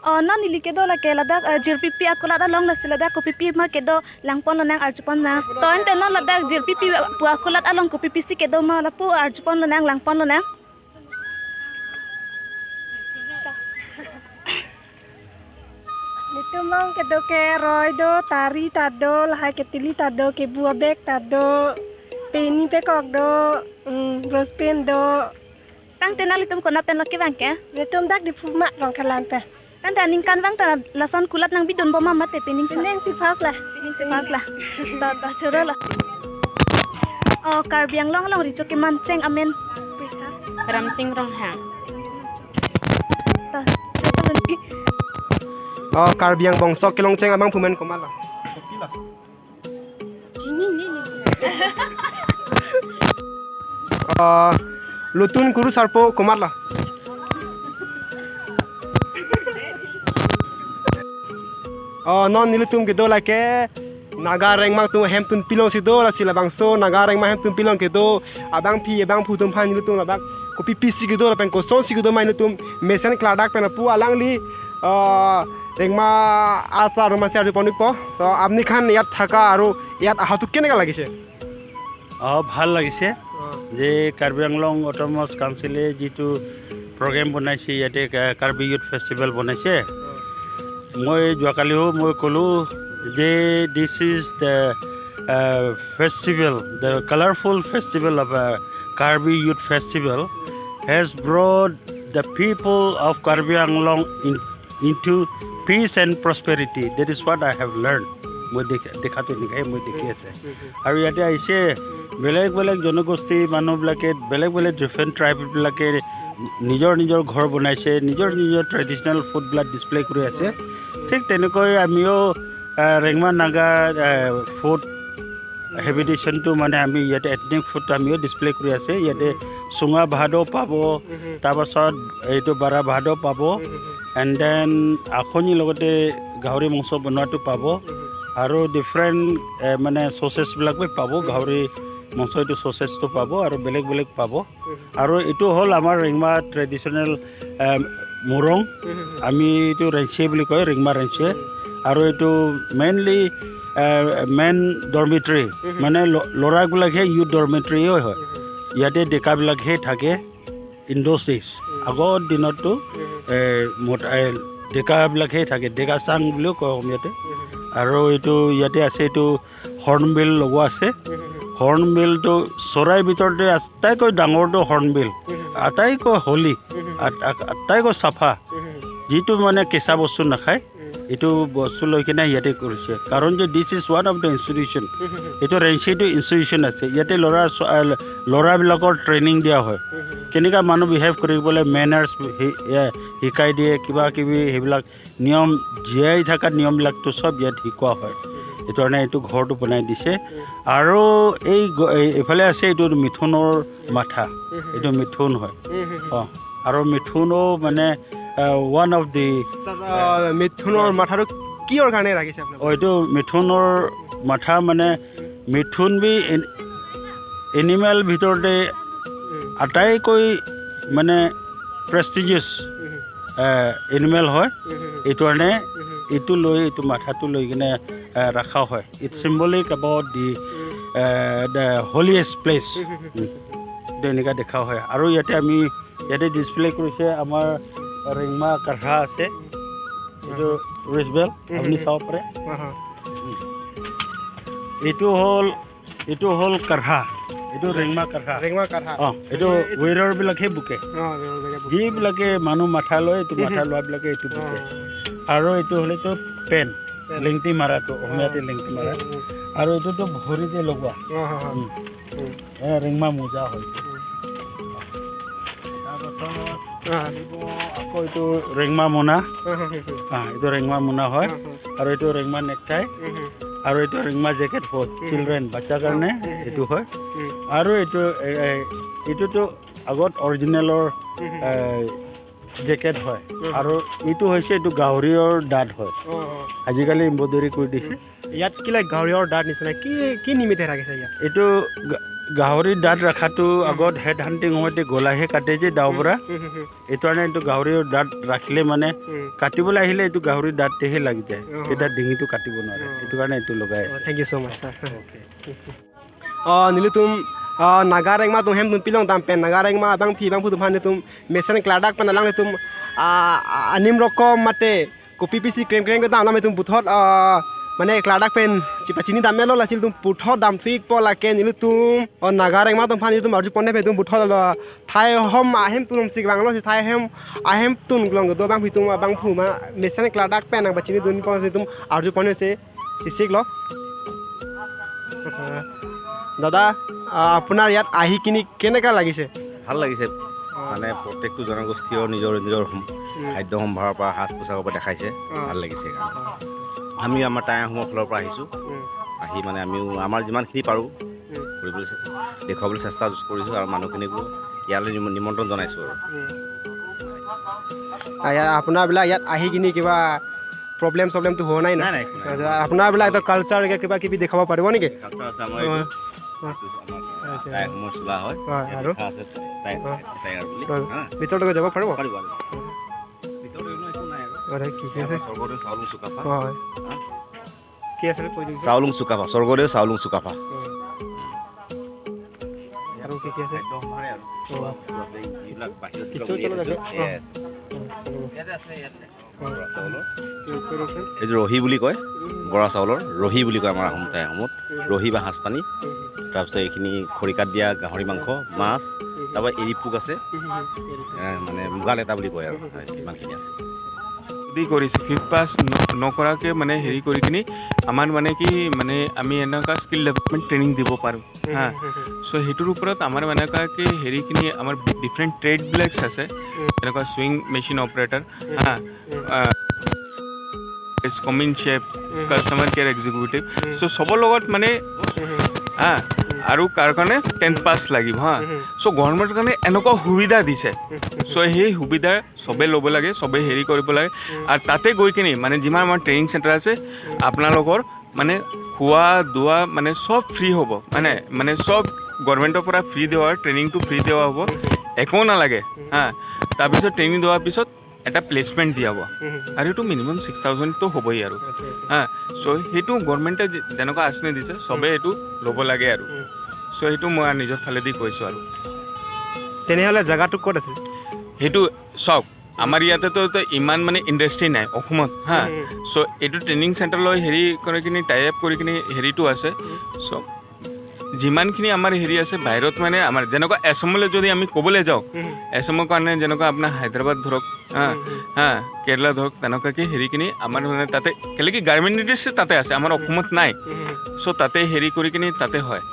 No nili ke do la ke ladak jirpipi akula da long la sila da kopipi ma ke do langpon la nang arjupon na to ente no ladak jirpipi pu akula along kopipi si ke do ma la pu arjupon la nang langpon la nang. Nitumong ke do ke roy do tari ta do lahai ke tili ta do ke bua bek ta do peni pe kok do rose pen do tang tenali tum kona pen la ke bang ke nitum dak di pu ma rong kalan pe tanda ningkan bang ta lason kulat nang bidon boma mate pening pening si fas lah pening si fas lah ta ta chura lah. O Karbi Anglong long ri choke man cheng amen Ramsing rong hang ta chota ni. O Karbi Anglong bongso kelong cheng amang phumen komala kopila chini ni ni. O lutun kuru sarpo komala. Non nilutum ke do la ke naga rengma tu hem tun pilong si do la sila bang so naga rengma hem tun pilong ke do abang phi abang phu tum phan nilutum la bang ko pi pi si ke do la pen ko son si ke do mai nilutum mesen kladak pen pu alang li rengma asa roma si aru ponik po so আপনি খান ইয়াত থাকা আৰু ইয়াত আহাটো কেনেকা লাগিছে? ভাল লাগিছে যে কাৰ্বি আংলং অট'নমাছ কাউন্সিলে যিটো প্ৰগ্ৰেম বনাইছে ইয়াতে কাৰ্বি ইউথ ফেষ্টিভেল বনাইছে। মই যোৱাকালিও মই ক'লোঁ যে this is the festival, the colourful festival of Karbi youth festival has brought the people of Karbi Anglong into peace and prosperity. That is what I have learn. মই দেখাটো এনেকুৱাই মই দেখি আছে। আৰু ইয়াতে আহিছে বেলেগ বেলেগ জনগোষ্ঠী মানুহবিলাকে, বেলেগ বেলেগ ডিফাৰেণ্ট ট্ৰাইববিলাকে নিজৰ নিজৰ ঘৰ বনাইছে, নিজৰ নিজৰ ট্ৰেডিশ্যনেল ফুডবিলাক ডিছপ্লে কৰি আছে। ঠিক তেনেকৈ আমিও ৰেংমা নাগা ফুড হেবিটেশ্যনটো মানে আমি ইয়াতে এথনিক ফুডটো আমিও ডিছপ্লে কৰি আছে। ইয়াতে চুঙা ভাতো পাব, তাৰপাছত এইটো বাৰা ভাতো পাব, এণ্ড then আখনিৰ লগতে গাহৰি মাংস বনোৱাটো পাব, আৰু ডিফাৰেণ্ট মানে চচেছবিলাকো পাব, গাহৰি মাংস এইটো চচেছটো পাব আৰু বেলেগ বেলেগ পাব। আৰু এইটো হ'ল আমাৰ ৰেংমা ট্ৰেডিশ্যনেল মুৰং, আমি এইটো ৰেঞ্চে বুলি কয়, ৰেংমা ৰেঞ্চে। আৰু এইটো মেইনলি মেন ডৰমেটৰী, মানে ল'ৰাবিলাকহে ইউথ ডৰমেটৰীও হয়, ইয়াতে ডেকাবিলাকহে থাকে। ইন those days, আগৰ দিনততো ডেকাবিলাকহে থাকে, ডেকা চাং বুলিও কয় অসমীয়াতে। আৰু এইটো ইয়াতে আছে, এইটো হৰ্ণবিল লগোৱা আছে। হৰ্ণবিলটো চৰাইৰ ভিতৰতে আটাইতকৈ ডাঙৰটো হৰ্ণবিল, আটাইতকৈ হলি, আটাইতকৈ চাফা, যিটো মানে কেঁচা বস্তু নাখায়, এইটো বস্তু লৈ কিনে ইয়াতে কৰিছে। কাৰণ যে this is one of the institution, এইটো ৰেঞ্চিটো ইনষ্টিটিউশ্যন আছে। ইয়াতে ল'ৰাবিলাকৰ ট্ৰেইনিং দিয়া হয়, কেনেকুৱা মানুহ বিহেভ কৰিবলৈ, মেনাৰ্ছ শিকাই দিয়ে, কিবা কিবি সেইবিলাক নিয়ম, জীয়াই থকা নিয়মবিলাকতো চব ইয়াত শিকোৱা হয়। এইটো কাৰণে এইটো ঘৰটো বনাই দিছে। আৰু এই এইফালে আছে এইটো মিথুনৰ মাথা, এইটো মিথুন হয়। অঁ, আৰু মিথুনো মানে ওৱান অফ the মিথুনৰ মাথাটো কিহৰ কাৰণে ৰাখিছে? অঁ, এইটো মিথুনৰ মাথা মানে মিথুন বি এনিমেল ভিতৰতে আটাইতকৈ মানে প্ৰেষ্টিজিয়াছ এনিমেল হয়। এইটো কাৰণে এইটো লৈ, এইটো মাথাটো লৈ কিনে ৰখা হয়। It's symbolic about the holiest place, এইটো এনেকুৱা দেখা হয়। আৰু ইয়াতে আমি ইয়াতে ডিছপ্লে কৰিছে আমাৰ ৰেংমা কাঢ়া আছে, এইটো ৰিচবেল আপুনি চাব পাৰে। এইটো হ'ল কাঢ়া, এইটো ৰেংমা কাঢ়া, ৰেংমা কাঢ়া। অঁ, এইটো ৱেৰৰবিলাকহে বুকে, যিবিলাকে মানুহ মাথা লয়, এইটো মাথা লোৱাবিলাকে এইটো বুকে। আৰু এইটো হ'লেতো পেন, লেংটি মাৰাটো, অসমীয়াতে লেংটি মাৰা। আৰু এইটোতো ভৰিতে লগোৱা ৰেংমা মোজা হয়। তাৰপাছত আকৌ এইটো ৰেংমা মোনা, এইটো ৰেংমা মোনা হয়। আৰু এইটো ৰেংমা নেকটাই, আৰু এইটো ৰেংমা জেকেট ফৰ চিলড্ৰেন, বাচ্চাৰ কাৰণে এইটো হয়। আৰু এইটোতো আগত অৰিজিনেলৰ জেকেট হয় আৰু এইটো হৈছে এইটো গাহৰিৰ দাঁত হয়। আজিকালি এম্ব্ৰইডাৰী কৰি দিছে। ইয়াত কি লাগে গাহৰিৰ দাঁত নিচিনা কি কি নিমিত্তে ৰাখিছে ইয়াত? এইটো গাহৰিৰ দাঁত ৰখাটো আগত হেড হাণ্টিং সময়তে গলাহে কাটে যে দাও পৰা, এইটো কাৰণে এইটো গাহৰিৰ দাঁত ৰাখিলে মানে কাটিবলৈ আহিলে এইটো গাহৰিৰ দাঁততেহে লাগি যায়, তেতিয়া ডিঙিটো কাটিব নোৱাৰে, সেইটো কাৰণে এইটো লগাই আছে। Thank you so much sir. Nilu তুম নাগা ৰেংমা তুম হেম তুম পিলং দাম পেন নাগা ৰেংমা বাং ফি বাং ফুতুম ফানে তুম মেচেন ক্লাডাক পেন লাং তুম আনিম ৰকম মাতে কপি পিচি ক্ৰেম ক্ৰেম দাম নামে তুম বুথত মানে ক্লাডাক পেন চিনি দামে ল আছিল তুম পুথত দাম ফিক প লাগে নিলু তুম নাগা ৰেংমা তুম ফানি তুম আৰু পনে তুম বুথত ঠাই হম আহেম তুম চিক বাংলো ঠাই হেম আহেম তুম গ্লং দ বাং ফি তুম বাং ফু মা মেচেন ক্লাডাক পেন বা চিনি দুন প তুম আৰু পনে চিচিক ল। দাদা আপোনাৰ ইয়াত আহি কিনি কেনেকুৱা লাগিছে? ভাল লাগিছে, মানে প্ৰত্যেকটো জনগোষ্ঠীয় নিজৰ নিজৰ খাদ্য সম্ভাৰৰ পৰা সাজ পোছাকৰ পৰা দেখাইছে, ভাল লাগিছে। আমি আমাৰ টাই আহোমৰ ফালৰ পৰা আহিছোঁ, আহি মানে আমিও আমাৰ যিমানখিনি পাৰোঁ কৰিবলৈ দেখুৱাবলৈ চেষ্টা কৰিছোঁ আৰু মানুহখিনিকো ইয়ালৈ নিমন্ত্ৰণ জনাইছোঁ। আৰু আপোনাৰবিলাক ইয়াত আহি কিনি কিবা প্ৰব্লেম চব্লেমটো হোৱা নাই? নাই, আপোনাৰবিলাক এইটো কালচাৰ কিবা কিবি দেখাব পাৰিব নেকি? ভিতৰলৈকে যাব পাৰিব? চাউলুং চুকাফা, স্বৰ্গদেউ চাউলুং চুকাফা। আৰু কি কি আছে? এইটো ৰহি বুলি কয়, বৰা চাউলৰ ৰহি বুলি কয় আমাৰ আহোম টাই আহোমত, ৰহি বা সাজপানী। তাৰপিছত এইখিনি খৰিকাত দিয়া গাহৰি মাংস, মাছ, তাৰপৰা এৰী পোক আছে, মানে মুগা লেটা বুলি কয়, আৰু ইমানখিনি আছে। কৰিছে ফিফ্থ পাছ নকৰাকৈ মানে হেৰি কৰি কিনি আমাৰ মানে কি মানে আমি এনেকুৱা স্কিল ডেভেলপমেণ্ট ট্ৰেইনিং দিব পাৰোঁ। হা, চ' সেইটোৰ ওপৰত আমাৰ এনেকুৱা কি হেৰিখিনি আমাৰ ডিফাৰেণ্ট ট্ৰেডবিলাক আছে, যেনেকুৱা চুইং মেচিন অপাৰেটৰ, হা, commis chef, customer care executive, so চবৰ লগত মানে হা, আৰু কাৰ কাৰণে 10th পাছ লাগিব। হা, চ' গভৰ্ণমেণ্টৰ কাৰণে এনেকুৱা সুবিধা দিছে, চ' সেই সুবিধা চবেই ল'ব লাগে, চবেই হেৰি কৰিব লাগে। আৰু তাতে গৈ কিনি মানে যিমান আমাৰ ট্ৰেইনিং চেণ্টাৰ আছে আপোনালোকৰ মানে খোৱা দোৱা মানে চব ফ্ৰী হ'ব, মানে মানে চব গভৰ্ণমেণ্টৰ পৰা ফ্ৰী দিয়া, ট্ৰেইনিংটো ফ্ৰী দিয়া হ'ব, একো নালাগে। হা, তাৰপিছত ট্ৰেইনিং দিয়াৰ পিছত এটা প্লেচমেণ্ট দিয়া হ'ব, আৰু এইটো মিনিমাম 6000টো হ'বই আৰু। হা, চ' সেইটো গভৰ্ণমেণ্টে যেনেকুৱা আঁচনি দিছে চবেই এইটো ল'ব লাগে আৰু। চ' সেইটো মই নিজৰ ফালেদি কৈছোঁ। আৰু তেনেহ'লে জেগাটো ক'ত আছে? সেইটো চাওক, আমাৰ ইয়াতেতো ইমান মানে ইণ্ডাষ্ট্ৰি নাই অসমত। হা, চ' এইটো ট্ৰেইনিং চেণ্টাৰ লৈ হেৰি কৰি কিনি টাই আপ কৰি কিনি হেৰিটো আছে। চ' যিমানখিনি আমাৰ হেৰি আছে বাহিৰত, মানে আমাৰ যেনেকুৱা এছএমলৈ যদি আমি ক'বলৈ যাওঁ, এছএমৰ কাৰণে যেনেকুৱা আপোনাৰ হায়দৰাবাদ ধৰক, হা হা কেৰেলা ধৰক, তেনেকুৱাকৈ হেৰিখিনি আমাৰ মানে তাতে কেলে কি গাৰ্মেণ্ট ইণ্ডাষ্ট্ৰি তাতে আছে, আমাৰ অসমত নাই। চ' তাতে হেৰি কৰি কিনি তাতে হয়।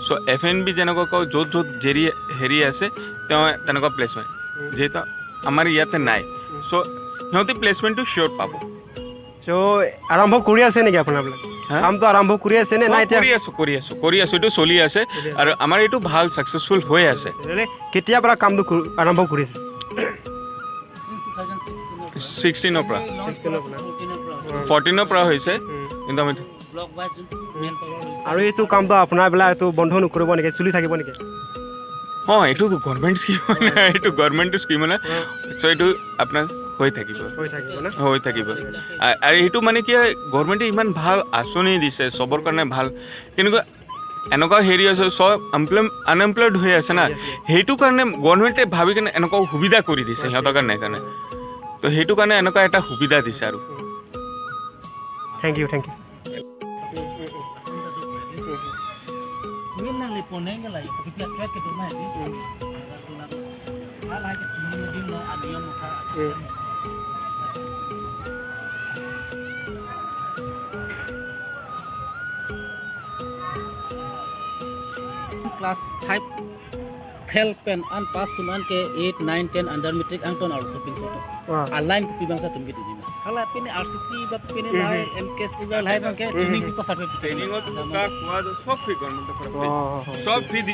চ' এফ এন বি যেনেকুৱা কওঁ, য'ত য'ত জেৰি হেৰি আছে তেওঁ তেনেকুৱা প্লেচমেণ্ট, যিহেতু আমাৰ ইয়াতে নাই, চ' সিহঁতে প্লেচমেণ্টটো চিয়'ৰ পাব। চ' আৰম্ভ কৰি আছে নেকি আপোনাৰবিলাক? কামটো আৰম্ভ কৰি আছে নে নাই? কৰি আছোঁ, কৰি আছোঁ, কৰি আছোঁ, এইটো চলি আছে আৰু আমাৰ এইটো ভাল ছাকচেছফুল হৈ আছে। কেতিয়াৰ পৰা কামটো আৰম্ভ কৰিছে? 16ৰ পৰা, 14ৰ পৰা হৈছে, কিন্তু আমি আৰু এইটো কামটো আপোনাৰবিলাক এইটো বন্ধ নকৰিব নেকি, চলি থাকিব নেকি? অঁ, এইটো গভৰ্ণমেণ্ট স্কীম হয়, এইটো গভৰ্ণমেণ্ট স্কীম হয়, চ' এইটো আপোনাৰ হৈ থাকিব, হৈ থাকিব। আৰু সেইটো মানে কি হয়, গভৰ্ণমেণ্টে ইমান ভাল আঁচনি দিছে চবৰ কাৰণে ভাল, কেনেকুৱা এনেকুৱা হেৰি আছে, চব আনএমপ্লয়ড হৈ আছে না, সেইটো কাৰণে গভৰ্ণমেণ্টে ভাবি কিনে এনেকুৱা সুবিধা কৰি দিছে সিহঁতৰ কাৰণে, সেইকাৰণে তো সেইটো কাৰণে এনেকুৱা এটা সুবিধা দিছে আৰু। Thank you, thank you. Class 5 fail pen an pass tun an ke 8 9 10 under metric ang ton also pin soto align ko pibangsa tumki dima hala pin RCT ba pin lai MKS ba lai bang ke training pa certificate training ot ka khwa sob free government for free sob free.